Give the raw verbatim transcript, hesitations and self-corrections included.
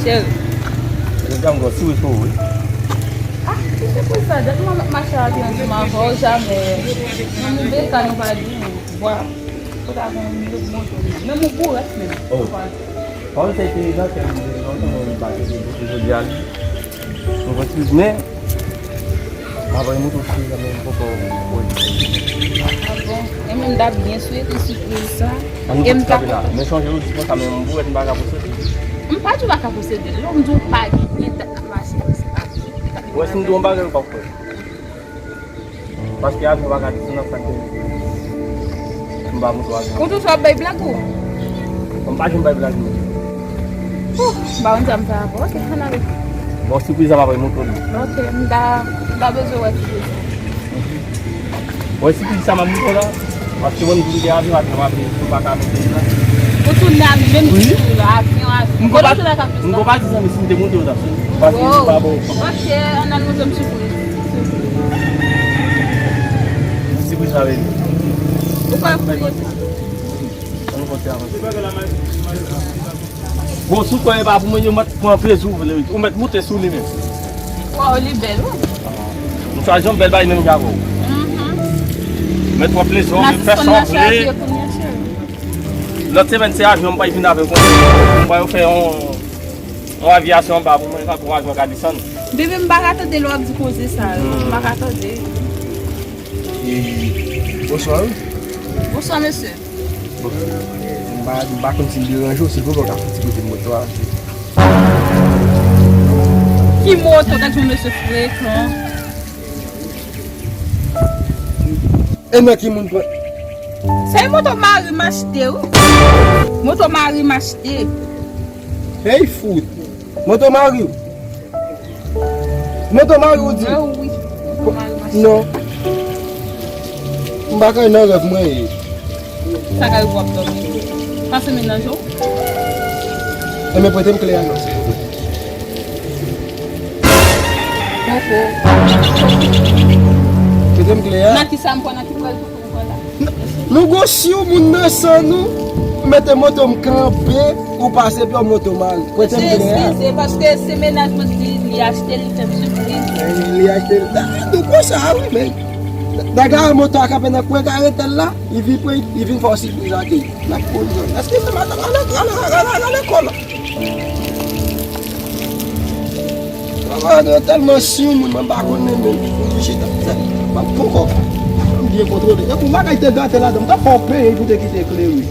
Jodi a m gen yon sipriz pou ou, wi. Ah, ki sipriz sa? Depi mwen mache a byen ansanm avè w, jamè. Nan mouvè ka nou pa di, vwa. Ou ta gen yon lòt moto. Menm ou bourèt menm. Oh. Pawòl sa te nan tèt mwen depi lontan, mwen pa te di jodi a li. Mwen konn sipriz, men m ap voye moto sou li, men m poko wè. Ah bon? E mwen m t ap byen swete sipriz sa. An nou kontinye la. Men sonje ou di konsa, men m bourèt, m pa ka posede. M pa di w pa ka posede. Lè m di w pa gen, gen dat k ap mache, se pa vre. Ou wè si m di w yon bagay ou p ap kwè. Paske avyon pa ka desann nan sa ke m ba moto avyon. Ou toujou ap bay blag ou? Bon, m pa janm bay blag, non. Ouh, m pa konn sa m fè avè w. Ok, ann ale. Bon, sipriz la pa bay moto, non. Ok, m ta, m ta bezwen wè sipriz la. Wè sipriz sa m ap montre w la. Paske mwen m di w gen avyon, avyon m ap vin, m pa ka monte la. Ou tounen ak menm diskou la, avyon, avyon. M konn pa, m konn pa di zanmi si m te monte ou t ap sou. Paske se pa bon. Ok, ann al montre m sipriz. Sipriz la vini. Ou pa konnen sa. Ann konte avanse. Bon, si w kwè e pa pou mwen, yo mèt pran plezi w vle, wi. Ou mèt moute sou li menm. Waw, li bèl, wi. M chwazi yon bèl bagay menm jan avè w. Mhm. Mèt pran plezi w, fè sa w vle. Lòt semèn, se avyon m pral vin avè w. M pral fè yon, yon avyasyon anba pou mwen, tankou yon avyon ka desann. Bebe, m pa ka tande lè w ap di koze sa yo. M pa ka tande. E, bonswa, wi. Bonswa, mesye. Bon, m pa, m pa konn si m deranje w, silvouplè, w ka fouti kote moto a. Ki moto? Gad yon mesye frekan. E nan ki moun pran? Se moto mari m achte, wi. Moto mari m achte. Hey, fout. Moto mari w? Moto mari w di? Mwen, wi. Moto mari m achte. Non. M pa ka nan rèv mwen ye. Sa ka rive w ap dòmi. Pase mennaj ou. Enben, prete m kle a non, silvouplè. Poko. Prete m kle a. Nan ki sa m pran, nan ki pral tou pou m pran la? N-, nou gon siw moun nan san nou, mete moto m kanpe, ou pase pye moto mal. Prete m kle a. Eskize, paske se mennaj mwen li, li achte, li fè m sipriz. Li achte, ah, nou konsa, wi, men. Daga moto a kanpe nan kwen karantèl la, li vin pran, li vin fè w sipriz ak li. N ap koze. Èske se madanm ale, ale, ale, ale, ale lekòl? Papa, nou tèlman si yon moun, mwen pa konnen menm. Mwen chita, m ap poko. M byen kontwole. Epi yon bagay te gate ladan, m t ap fè w peye pou te kite kle, wi.